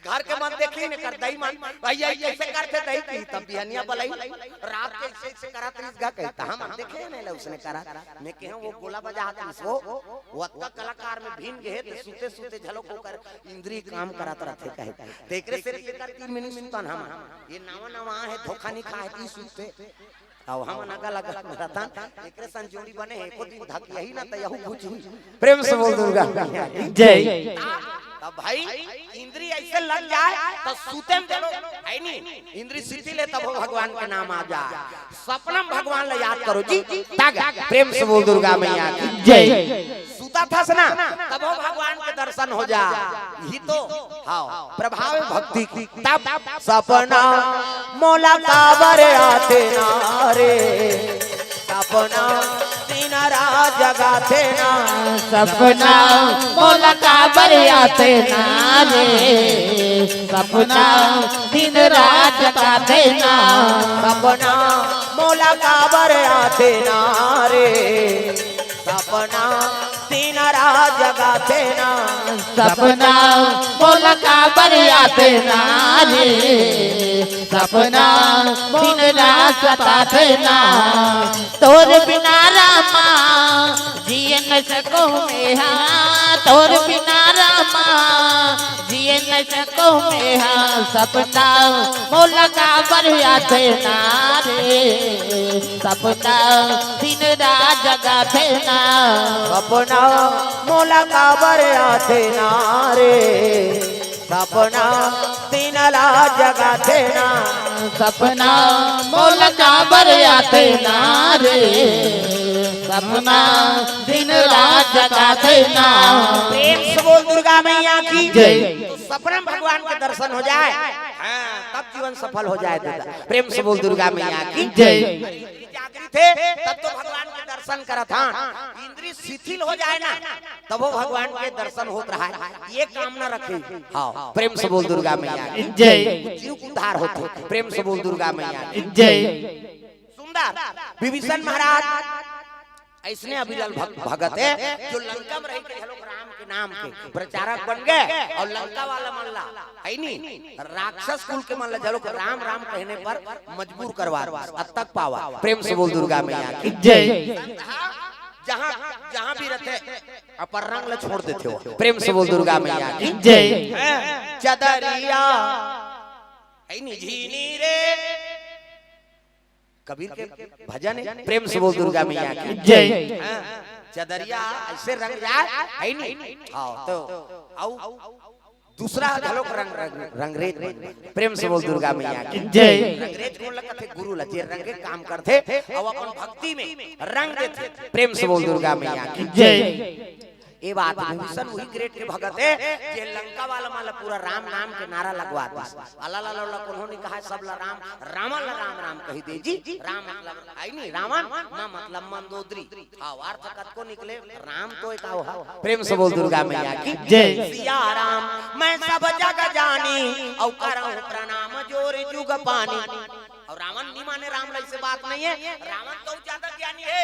घर के मन देखी ने कर दई मन, भैया ये कइसे करथे दई की, तब बिहनिया बलई, रात के ऐसे ऐसे करत रहिस गा कही, त हमन देखे नहीं ला उसने करा। मैं कहे वो गोला बजात रहिस वो, वो अतका कलाकार में भीन गए, तो सुते सुते झलक ओकर इंद्री काम करत रहथे कहे। तेकरे से एकर तीन मिनट सुतन हम, ये नवा नवा हे, धोखा नहीं खाए, ई सुनते। अब हम नगा लगा रतन, एकरे सन जोड़ी बने हे, एको दिन धक यही ना त यहू कुछ हुई। प्रेम से बोल दुर्गा मैया की जय। तब भाई, इंद्री ऐसे लग जाए, तो सुते में चलो, है नी? इंद्री सीधी ले तब भगवान के नाम आ जाए। सपना में भगवान ला याद करो जी, तागा। प्रेम से बोल दुर्गा मैया की जय। सुता थस ना, तब भगवान के दर्शन हो जा। यही तो, हाँ, प्रभाव भक्ति की। तब सपना मोला काबर आथे ना रे, सपना दिन रात जगाथे ना। सपना मोला काबर आथे ना रे, सपना दिन रात जगाथे ना। सपना मोला काबर आथे ना रे, सपना दिन रात जगाथे ना। सपना मोला काबर आथे ना रे, सपना दिन रात सताथे ना। तोर बिना रामा जिए न सकूं मैं, हाँ, तोर बिना रामा जिए नइ सकंव मेंहा सपना, मोला काबर आथे ना रे। सपना दिन रात जगाथे ना। सपना मोला काबर आथे ना रे। सपना दिन रात जगाथे ना। सपना मोला काबर आथे ना रे। सपना दिन रात जगाथे ना। प्रेम से बोल दुर्गा मैया की। जय। तो सपना में भगवान के दर्शन हो जाए, हाँ, तब जीवन सफल हो जाए दादा। प्रेम से बोल दुर्गा मैया की। जय। जागृत हे, तब तो भगवान के दर्शन करत हन। इंद्री शिथिल हो जाए ना, तब वो भगवान के दर्शन होत रहा है। ये कामना रखे। हाँ, प्रेम से बोल दुर्गा मैया की। जय। जीव उद्धार होत हे। प्रेम से बोल दुर्गा मैया की। जय। सुंदर विभीषण महाराज अइसने अविरल भग-, भगत हे, जो लंका में रहिके घलोक राम के नाम के प्रचारक बन गे अउ लंका वाला मन ला, हइ नी, राक्षस कुल के मन ला घलोक राम राम कहने पर मजबूर करवा दिस। अतक पावर। प्रेम से बोल दुर्गा मैया की। जय। जहाँ, जहाँ भी रहिथे, अपन रंग ला छोड़ देथे हो। प्रेम से बोल दुर्गा मैया की। जय। चदरिया, हइ नी, झिनी रे, कबीर के भजन हे, प्रेम से बोल दुर्गा मैया की। जय। हाँ, चदरिया अइसे रंग जाए, हइ नी? हाँ, तो अउ दूसरा घलोक रंग, रंग, रंगरेज बन जाए। प्रेम से बोल दुर्गा मैया की। जय। रंगरेज कोन ला कथे? गुरु ला, जे रंग के काम करथे अउ अपन भक्ति में रंग देथे। प्रेम से बोल दुर्गा मैया की। जय। ए बात विभीषण उही grade के भगत हे, जे लंका वाला मन ला पूरा राम नाम के नारा लगवा दिस। अला ला ला ला कोनो नइ कहय, सब ला राम, रावण ला राम राम कहि दे जी। राम मतलब हइ नी रावण, म मतलब मंदोदरी। हाँ, अर्थ कतको निकले, राम तो एक अउ हे। प्रेम से बोल दुर्गा मैया की। जय। सिया राम मैं सब जग जानी, अउ करहूँ प्रणाम जोर जुग पानी। अउ रावण नइ माने राम ला, अइसे बात नइ हे। रावण तो ज्यादा ज्ञानी हे।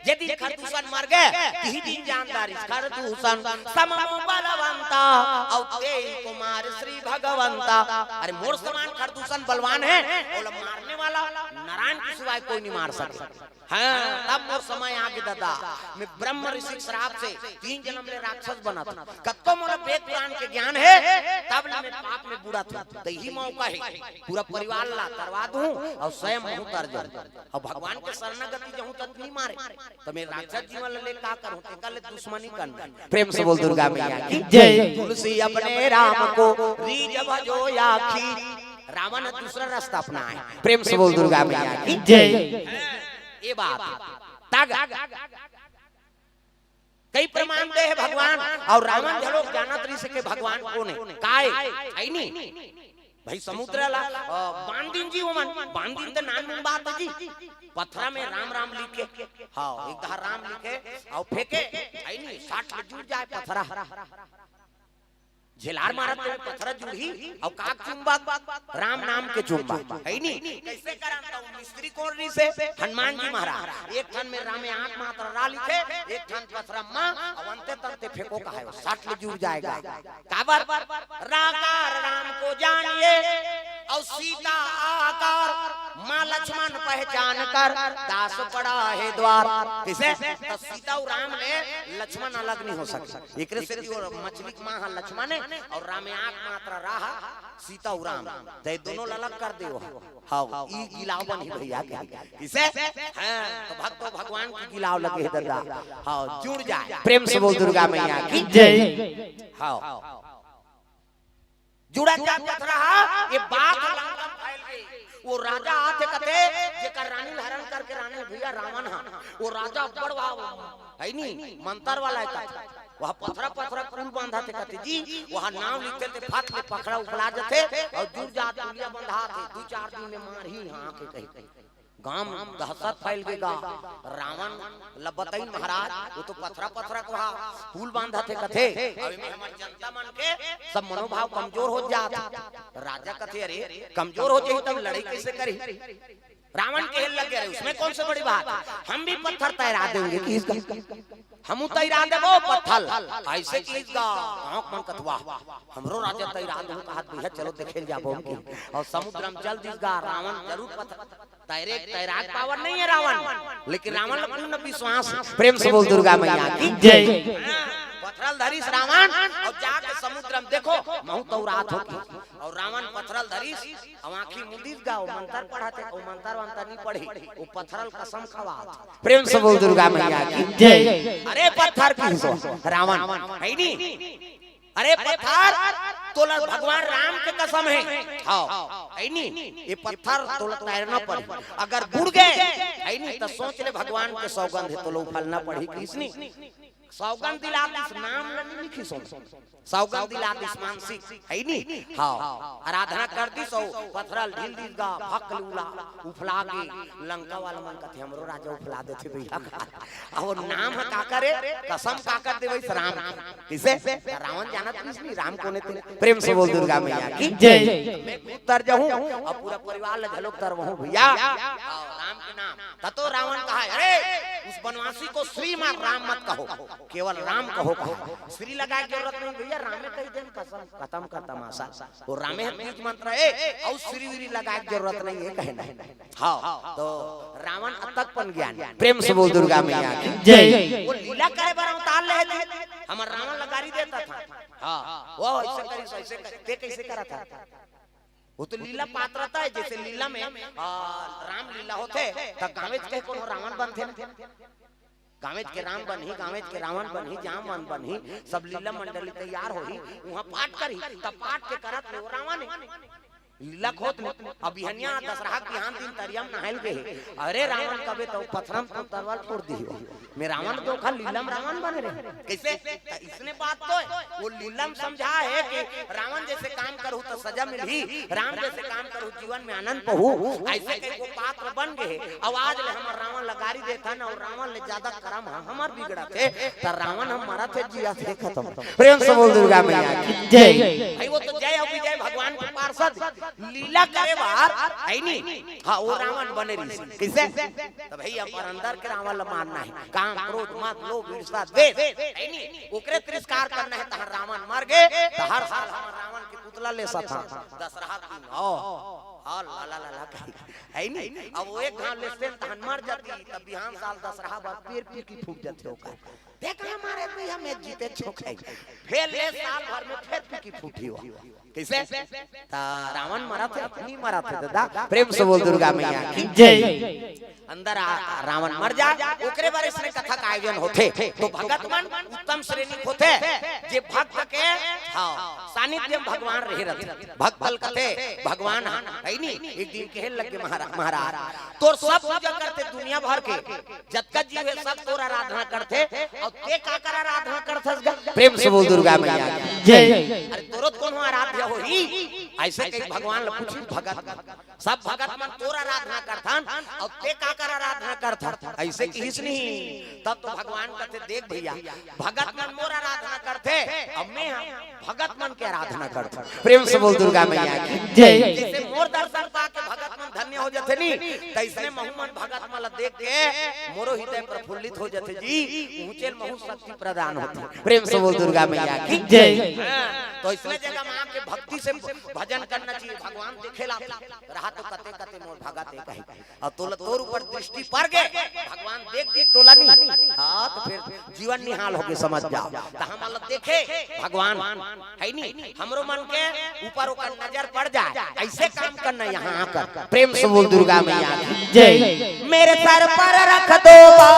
यदि खरदूषण मर गे, तिही दिन जान डारिस, खरदूषण समम बलवंता, अउ तेहि को मार श्री भगवंता। अरे मोर समान खरदूषण बलवान हे, ओला मारने वाला नारायण के सिवाय कोई नइ मार सके। हाँ, तब मोर समय आगे दादा। मैं ब्रह्म ऋषि के श्राप से तीन जनम ले राक्षस बनत। कतको मोला वेद पुराण के ज्ञान हे, तब ले मैं पाप में बुड़त हँव। त इही मौका हे, पूरा परिवार ला तरवा दूँ अउ स्वयं महूँ तर जाहूँ। अउ भगवान के शरणागति जाहूँ त नइ मारे, त मैं राक्षस जीवन ले का करहूँ? तेकर ले दुश्मनी करना। प्रेम से बोल दुर्गा मैया की। जय। तुलसी अपने राम को रीझ भजो आखिरी। रावण ह दूसरा रस्ता अपनाय। प्रेम से बोल दुर्गा मैया की। जय। ए बात तक कई प्रमाण दे हे भगवान, अउ रावण घलो जानत रहिस हे के भगवान कोन हे, काय हे, हइ नी? भाई समुद्र ला, अ, बांध दिन जी ओमन, बांध दिन त नानमुन बात हे जी। पथरा में राम राम लिखे, हाँ, एक दहा राम लिखे, अउ फेंके, हइ नी, साठ ले जुड़ जाय पथरा। झेलार मारत तेमे पथरा जुड़ही, अउ काक चुंबक, राम नाम के चुंबक, हइ नी? कइसे करन त मिस्त्री कोन रहिस हे? हनुमान जी महाराज। एक ठन में रामे आंख मात्र रा लिखे, एक ठन पथरा मा, अउ अंते तंते फेंको कहाय, साठ ले जुड़ जाय। काबर? राकार राम को जानिए, अउ सीता आकार, माँ लक्ष्मण पहचान कर, दास पड़ा है द्वार। कइसे? त सीता अउ राम ले लक्ष्मण अलग नइ हो सके। एकरे सेती ओ मछली के माँ ह लक्ष्मण हे अउ रामे आंख मात्र रा ह सीता अउ राम, त ए दूनों ल अलग कर दे ओ ह। हव, ई गिलाव बनही भइया के। कइसे? हाँ, त भक्तो भगवान के गिलाव लगे हे ददा। हव, जुड़ जाय। प्रेम से बोल दुर्गा मैया की जय। हव। जुड़ा जात पथरा हा, ए बात लंका म फैल गे। ओ राजा आथे कथे, जेकर रानी ल हरण करके रानी भइया रावण हा। ओ राजा बड़वा, हइ नी, मंतर वाला हे कथे। ओह पथरा पथरा पुल बांधथे कथे जी, ओह नांव लिखथे ते फट ले पथरा उखला जथे, अउ दूर जात पुलिया बंधाथे, दू चार दिन में मारही इहाँ आके कहि। गांव म दहशत फैल गे गा। रावण ल बतइन महाराज, ओ तो पथरा पथरा के ओह पुल बांधथे कथे। अब एमे हमर जनता मन के सब मनोभाव कमजोर हो जात। राजा कथे, "अरे, कमजोर हो जाही तब लड़ई कइसे करही?" रावण कहे लग गे, "अरे, उसमें कौन सी बड़ी बात है? हम भी पत्थर तैरा देंगे।" कि इसका हमू तैरा देबो पत्थल। अइसे कहिस गा, गाँव के मन कथे, "वाह, हमरो राजा तैरा देहू," कहत भइया, "चलो देखे ल जाबो हम।" अउ समुद्र म चल दिस गा, रावण जरूर पत्थर तैरे, तैराक पावर नइ हे रावण, लेकिन रावण ल पूर्ण विश्वास हे। प्रेम से बोल दुर्गा मैया की जय। पथरल धरिस रावण, अउ जाके समुद्र में देखो, महूं तौरात हो की। अउ रावण पथरल धरिस, अउ आंखी मुंदिस गा, ओ मंतर पढ़त हे, ओ मंतर वंतर नहीं पढ़ी, ओ पथरल कसम खवात। प्रेम से बोल दुर्गा मैया की जय। अरे पत्थर की सो रावण, है नी? अरे पत्थर, तोला भगवान राम के कसम है, हाँ, है नी? ये पत्थर तोला तैरना पड़ी, अगर बुड़ गए, है नी, तो सोच ले भगवान के सौगंध है, तोला उफलना पड़ी, किसनी सौगंध दिला दिस, नाम ल नहीं लिखिस, सौगंध दिला दिस मानसिक, है नी? हाँ, आराधना कर दिस, सौ पथरल ढील दिस गा, फक लूला, उफला के, लंका वाला मन कथे, "हमरो राजा उफला देथे भैया का।" अब वो नाम ह का करे, कसम का कर देवे इस राम के। किसे? रावण जानत किस नहीं, राम कोने थे? प्रेम से बोल दुर्गा मैया की जय। मैं खुद तर जाऊं और पूरा परिवार ल घलोक तर वहूं भैया। हाँ, राम के नाम। ततो रावण कहा, "अरे, उस बनवासी को श्रीमान राम मत कहो, केवल राम कहो।" कहा, श्री लगाए के जरूरत नहीं भैया, रामे कही देन, कसम, खत्म कर तमाशा। वो रामे ह बीज मंत्र है, और श्री विरी लगाए के जरूरत नहीं है, कहे नहीं। हाँ, तो रावण अतक पन ज्ञान। प्रेम से बोल दुर्गा मैया की जय। वो लीला करे बर अवतार ले है जी। हमर रावण ल गारी देता था। हाँ, वो ऐसे करी, ऐसे करी। ते कैसे करा था? वो तो लीला पात्रता है, जैसे लीला में, आ, राम लीला होथे, त गाँवेच के कोनो रावण बनथे ना। गाँवेच के राम बनही, गाँवेच के रावण बनही, जामवन बनही, सब लीला मंडली तैयार होही, उहाँ पाठ करही, तब पाठ के करत ले वो रावण है। लीला खोत ले, अब बिहनिया दसरहा के बिहान दिन तरिया म नहायल गे हे। अरे रावण कबे तो पथरा म तो तरवार फोड़ दिही हो। मैं रावण तो खा लीला म रावण बने रहे। कैसे? त इसने बात तो है। वो लीला म समझा है कि रावण जैसे काम करहू तो सजा मिलही, राम जैसे काम करहू जीवन में आनंद पहू। ऐसे के वो पात्र बन गए। अब आज ले हमर रावण ल गारी देथन अउ रावण ले ज्यादा करम ह हमर बिगड़त हे, त रावण ह मरत हे, जियत हे, खत्म। प्रेम से बोल दुर्गा मैया की जय। भाई, वो तो जय अउ विजय भगवान के पार्षद, लीला करे बार, है नी? हाँ, वो रावण बने रहिस। कैसे? त भाई, अपन अंदर के रावण ल मारना है, काम, क्रोध, मद, लोभ, ईर्ष्या, द्वेष, है नी? ओकरे तिरस्कार करना है। तहाँ रावण मर गे, त हर साल हम रावण के पुतला ले सथा दसरहा दिन। ओ, हाँ, ला, ला, ला, ला, कही। है नी? अब वो एक घाव लेसन तहन मर जाती, तब बिहान साल दसरहा बर पेड़ पीकी फूट जाथे ओकर। देख ना मारे भैया, मैं जीते चोक है। फेर ले साल भर में फेर पीकी फूटी हो। कैसे? त रावण मरत हे, अपनी मरत हे दादा। प्रेम से बोल दुर्गा मैया की जय। अंदर आ, रावण मर जाए, ओकरे बारे में कथा का आयोजन होथे। तो भगत मन उत्तम श्रेणी होथे, जे भक्त के, हाँ, सानिध्य में भगवान रहे रहथे। भक्त ल कथे भगवान ह, है नी? एक दिन कहे लगे महाराज, महाराज, तोर सब पूजा करथे दुनिया भर के, जतका जीव हे सब तोर आराधना करथे, अउ ते काकर आराधना करथस गा? प्रेम से बोल दुर्गा मैया की जय। अरे तोरो त कोनो आराध्य होही, ऐसे कही भगवान ल पूछी भगत। सब भगत मन तोर आराधना करथन, अउ ते काकर आराधना करथन, ऐसे किहिस नहीं। तब तो भगवान कथे, देख भैया, भगत मन मोर आराधना करथे, अब मैं ह भगत मन के आराधना करथन। प्रेम से बोल दुर्गा मैया की जय। जैसे मोर दर्शन पाके भगत मन धन्य हो जाथे नी, तैसने महू मन भगत मन ला देख के मोरो हृदय प्रफुल्लित हो जाथे जी। ऊंचे महू शक्ति प्रदान होथे। प्रेम से बोल दुर्गा मैया की जय। हाँ, तो इसने जगह माँ के भक्ति से भजन करना चाहिए। भगवान देखेला रहा तो कते कते मोर भगत एक है। अउ तोला तोर ऊपर दृष्टि पर गे, भगवान देख दी तोला नी। हाँ, तो फिर जीवन निहाल होगे, समझ जाओ। त हमन ल देखे भगवान, है नी? हमरो मन के ऊपर ओकर नजर पड़ जाए, ऐसे काम करना यहाँ आकर। प्रेम से बोल दुर्गा मैया की जय। मेरे सर पर रख दो बाबा,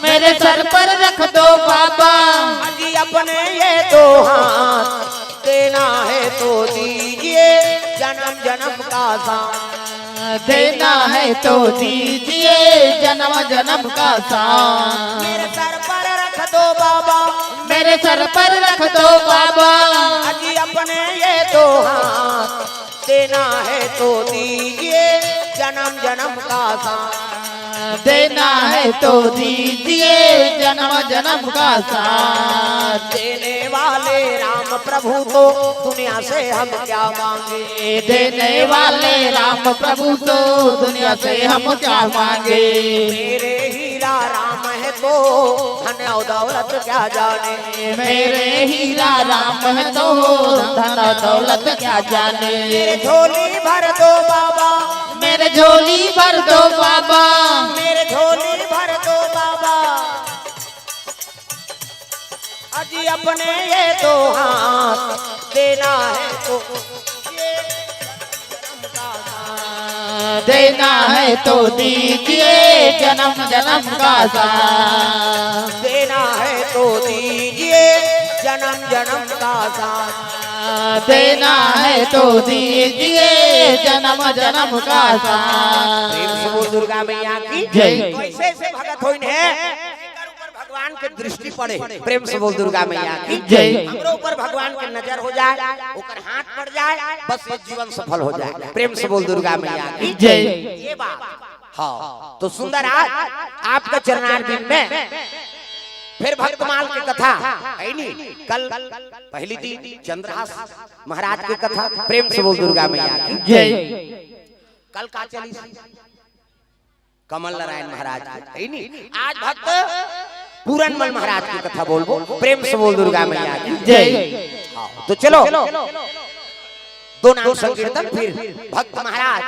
मेरे सर पर रख दो बाबा। अजी अपने ये दो हाथ, देना है तो दीजिए जन्म जन्म का साथ। देना है तो दीजिए जन्म जन्म का साथ। मेरे सर पर रख दो बाबा, मेरे सर पर रख दो बाबा। अजी अपने ये दो हाथ, देना है तो दीजिए जन्म जन्म का साथ। देना है तो दीजिए जन्म जन्म का साथ। देने वाले राम प्रभु तो दुनिया से हम क्या मांगे। देने वाले राम प्रभु तो दुनिया से हम क्या मांगे। मेरे हीरा राम है तो धन और दौलत क्या जाने। मेरे हीरा राम है तो धन और दौलत क्या जाने। मेरे झोली भर दो बाबा, मेरे झोली भर दो बाबा। मेरे झोली भर दो बाबा। आज जी अपने ये दो हाथ देना है तो ये जन्म जन्म का साथ। देना है तो दीजिए जन्म जन्म का साथ। देना है तो दीजिए जन्म जन्म का साथ। देना है तो दीजिए जन्म जन्म का साथ। प्रेम से बोल दुर्गा मैया की जय। कैसे ऐसे भगत होइन हे, एकर ऊपर भगवान के दृष्टि पड़े। प्रेम से बोल दुर्गा मैया की जय। हमरो ऊपर भगवान के नजर हो जाए, ओकर हाथ पड़ जाए, बस ये जीवन सफल हो जाए। प्रेम से बोल दुर्गा मैया की जय। ये बात। हाँ, तो सुंदर आज आपका चरणार दिन में फिर भक्तमाल की कथा है नी। कल पहली थी चंद्रहास महाराज की कथा। प्रेम से बोल दुर्गा मैया की जय। कल का चली कमल नारायण महाराज की, है नी? आज भक्त पूरनमल महाराज की कथा बोलबो। प्रेम से बोल दुर्गा मैया की जय। हाँ, तो चलो, दो नाम संकीर्तन, फिर भक्त महाराज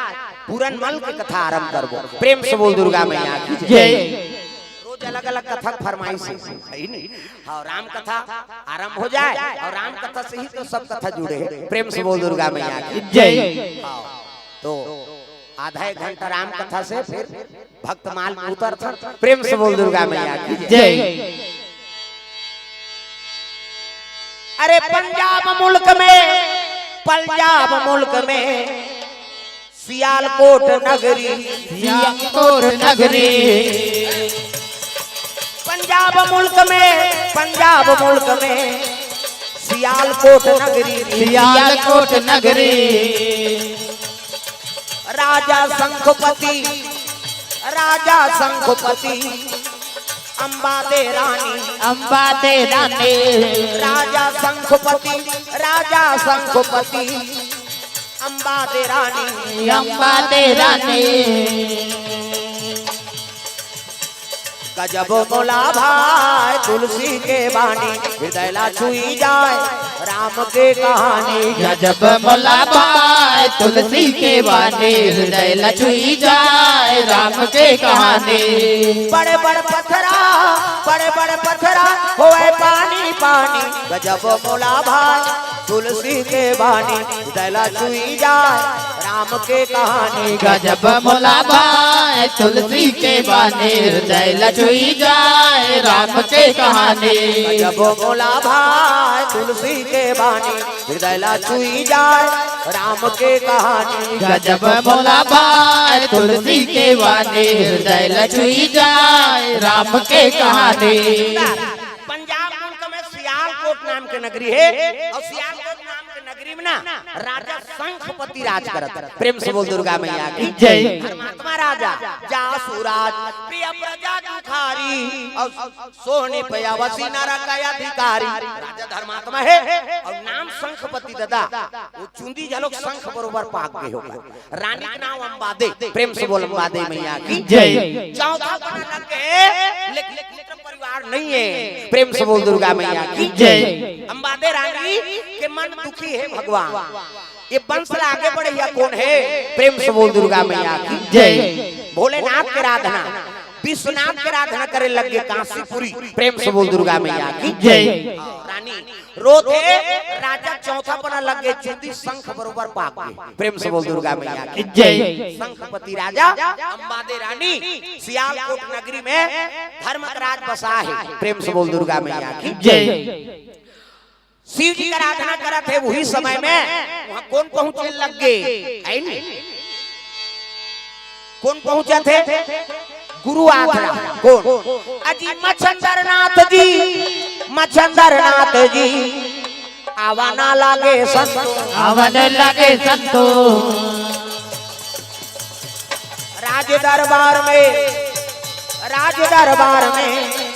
पूरनमल की कथा आरंभ करबो। प्रेम से बोल दुर्गा मैया की जय। जय। रोज अलग अलग कथा के फरमाइश है, है नी? हाँ, राम कथा आरंभ हो जाए और राम कथा से ही तो सब कथा जुड़े हैं। प्रेम से बोल दुर्गा मैया की जय। हाँ, तो आधा एक घंटा राम कथा से फिर भक्तमाल उतरथन। प्रेम से बोल दुर्गा मैया की जय। जय। अरे पंजाब मुल्क में, पंजाब मुल्क में सियालकोट नगरी, सियालकोट नगरी। पंजाब मुल्क में, पंजाब मुल्क में सियालकोट नगरी, सियालकोट नगरी। राजा शंखपति, राजा शंखपति, अम्बा दे रानी, अम्बा दे रानी। राजा शंखपति, राजा शंखपति, अम्बा दे रानी, अम्बा दे रानी। गजब मोला भाए तुलसी के बानी, हृदय ला छुई जाए राम के कहानी। गजब मोला भाए तुलसी के बानी, हृदय ला छुई जाए राम के कहानी। बड़े बड़े पथरा, बड़े बड़े पथरा होए पानी पानी। गजब मोला भाए तुलसी के बानी, हृदय ला छुई जाए राम के कहानी। गजब मोला भाए तुलसी के बानी, हृदय ला छुई जाए राम के कहानी। गजब मोला भाए तुलसी के बानी, हृदय ला छुई जाए राम के कहानी। गजब मोला भाए तुलसी के बानी, हृदय ला छुई जाए राम के कहानी। पंजाब मुल्क में सियालकोट नाम के नगरी है और सियालकोट नाम के नगरी में ना राजा शंखपति राज करत। प्रेम से बोल दुर्गा मैया की जय। धर्मात्मा राजा जासु राज, प्रिय प्रजा दुखारी और सोहनी पयावसी नरक अधिकारी। राजा धर्मात्मा है और नाम शंखपति दादा, वो चुंदी झलोक शंख बरोबर पाक गए होगा। रानी के नाम अम्बादे। प्रेम से बोल अम्बादे मैया की जय। चौथा पना लग गए, लेकिन पुत्र परिवार नहीं है। प्रेम से बोल दुर्गा मैया की जय। अम्बादे रानी के मन दुखी है भगवान, ये वंश ला आगे बढ़े या कौन है? प्रेम से बोल दुर्गा मैया की जय। भोलेनाथ के आराधना, विश्वनाथ के आराधना करे लग गए कांसीपुरी। प्रेम से बोल दुर्गा मैया की जय। रानी रोथे राजा चौथा पना लग गए, चुंदी शंख बरोबर पाक गए। प्रेम से बोल दुर्गा मैया की जय। शंखपति राजा अम्बादे रानी सियालकोट नगरी में धर्म का राज बसा है। प्रेम से बोल दुर्गा मैया की जय। शिव जी का आराधना करत है, वही समय में वहां कौन पहुंचे लग गए, है नी? कौन पहुंचत हे? गुरु आत हे। कौन? अजी मछंदर नाथ जी, मछंदर नाथ जी, आवा ना लागे संतोष। आवा ना लागे संतोष। राज दरबार में, राज दरबार में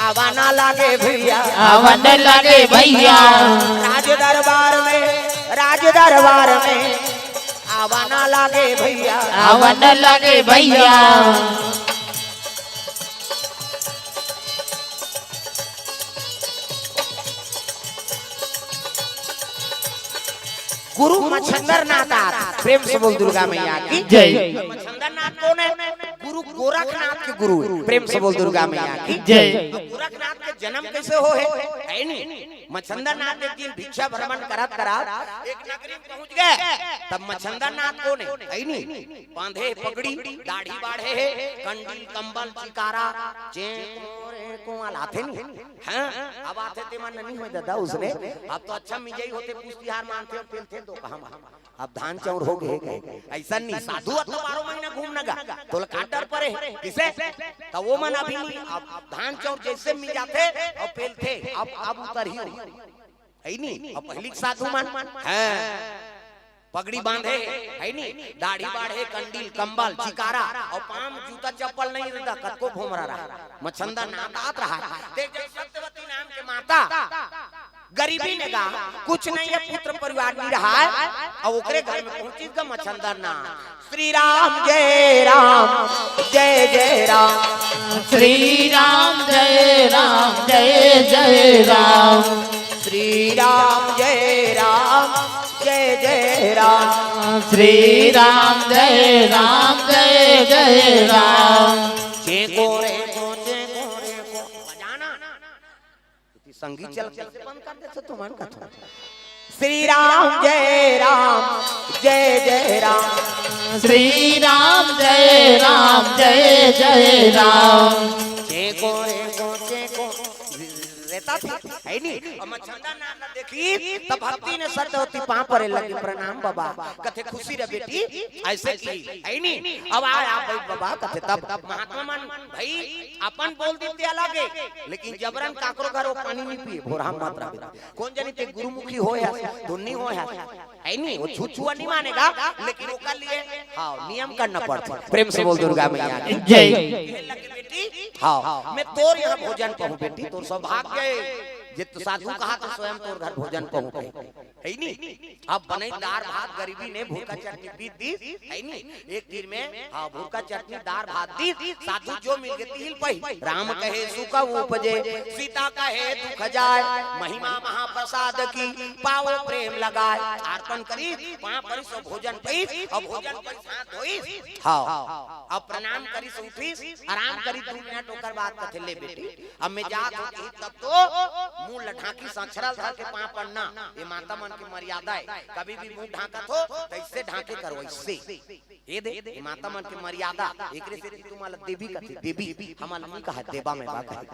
आवा ना लागे भैया। आवा ना लागे भैया। राज दरबार में, राज दरबार में आवा ना लागे भैया। आवा ना लागे भैया। गुरु मछंदर नाथ आत। प्रेम से बोल दुर्गा मैया की जय। मछंदर नाथ कौन है? गुरु गोरखनाथ के गुरु हे। प्रेम से बोल दुर्गा मैया की। जय। अब गोरखनाथ के जन्म कैसे हो हे, है नी? मछंदर नाथ एक दिन भिक्षा भ्रमण करत करत एक नगरी में पहुंच गए। तब मछंदर नाथ कोन हे, है नी? बांधे पगड़ी, दाढ़ी बाढ़े हे, कंडील कंबल चिकारा, चें कोरे कोंवाल आथे नी। हाँ, अब आथे ते मन नहीं होय दादा उसने। अब तो अच्छा मिजई होते, पुष्टिहार मानथे अउ पेलथे दो कहा। अब धान चाउर हो गए कहे। ऐसा नहीं, साधु अब तो बारह महीना घूमना गा, तोला का डर परे हे? किसे? तो वो मन अभी नहीं, अब धान चाउर जैसे मिल जाथे अउ पेलथे, अब, अब उतर ही नहीं। है नी? अब पहली के साधु मन, हाँ, पगड़ी बांधे, है नी? दाढ़ी बाढ़े, कंडील, कंबल, चिकारा, अउ पाँव जूता चप्पल नहीं रहता, कतको भोमरा रहा, मछंदर नाथ आत रहा। देख, जब सत्यवती नाम के माता गरीबी में गा, कुछ नहीं हे, पुत्र परिवार नहीं रहा हे, अउ ओकरे घर में पहुंचिस गा मछंदर नाथ। श्री राम जय राम, जय जय राम। श्री राम जय राम, जय जय राम। श्री राम जय राम, जय जय राम। श्री राम जय राम, जय जय राम। चें कोरे कों, चें कोरे कों। बजाना। संगीत चल, कैसे बंद कर देते तुमन का? श्री राम जय राम, जय जय राम। श्री राम जय राम, जय जय राम। चें कोरे कों, चें कों। रहता था, है नी? अउ मछंदर नाथ ला देखिस, तब भक्ति में सत्यवती पाँव परे लगी, प्रणाम बाबा। कथे खुशी रह बेटी, ऐसे की, है नी? अब आ, आ बैठ बाबा, कथे तब महात्मा मन भाई अपन बोल देते अलग हे, लेकिन जबरन काकरो घर वो पानी नहीं पिए, भोरहा मत रहे। कोन जनी ते गुरुमुखी होय हस, धुन्नी होय हस, है नी? वो छुआ छुआ नहीं मानेगा, लेकिन ओकर लिए, हाँ, नियम करना पड़थे। प्रेम से बोल दुर्गा मैया की। जय। कहे लगे, बेटी, हाँ, मैं तोर यहाँ भोजन पहूँ बेटी, तोर सौभाग्य हे, जे तो साधु कहा तो स्वयं तोर घर भोजन पहूँ कहे। है नी? अब बनई दार भात, गरीबी ने भुरका चटनी पीस दिस, है नी? एक तीर में, हाँ, भुरका चटनी, दार भात दिस, साधु जो मिल गे तिही ल पही। राम कहे सुख उपजे, सीता कहे दुख जाय, महिमा महाप्रसाद की, पावो प्रेम लगाय। आरतन करिस, पाँव परिस अउ भोजन पइस, अउ भोजन पइस हाथ धोइस। हाँ, अब प्रणाम करिस, उठिस, आराम करिस दू मिनट, ओकर बाद कथे, ले बेटी, अब मैं जात हों कहिस तब तो मुंह ल ढांकिस, अछरा ल धर के पाँव पड़ना, ये माता मन के मर्यादा हे। कभी भी मुंह ढांकत हो तो ऐसे ढांके करो, ऐसे। ये दे, ये माता मन के मर्यादा, एकरे सेती तुमन ला देवी कथे, देवी, हमन ला नहीं कहा, देवा में बा कहे।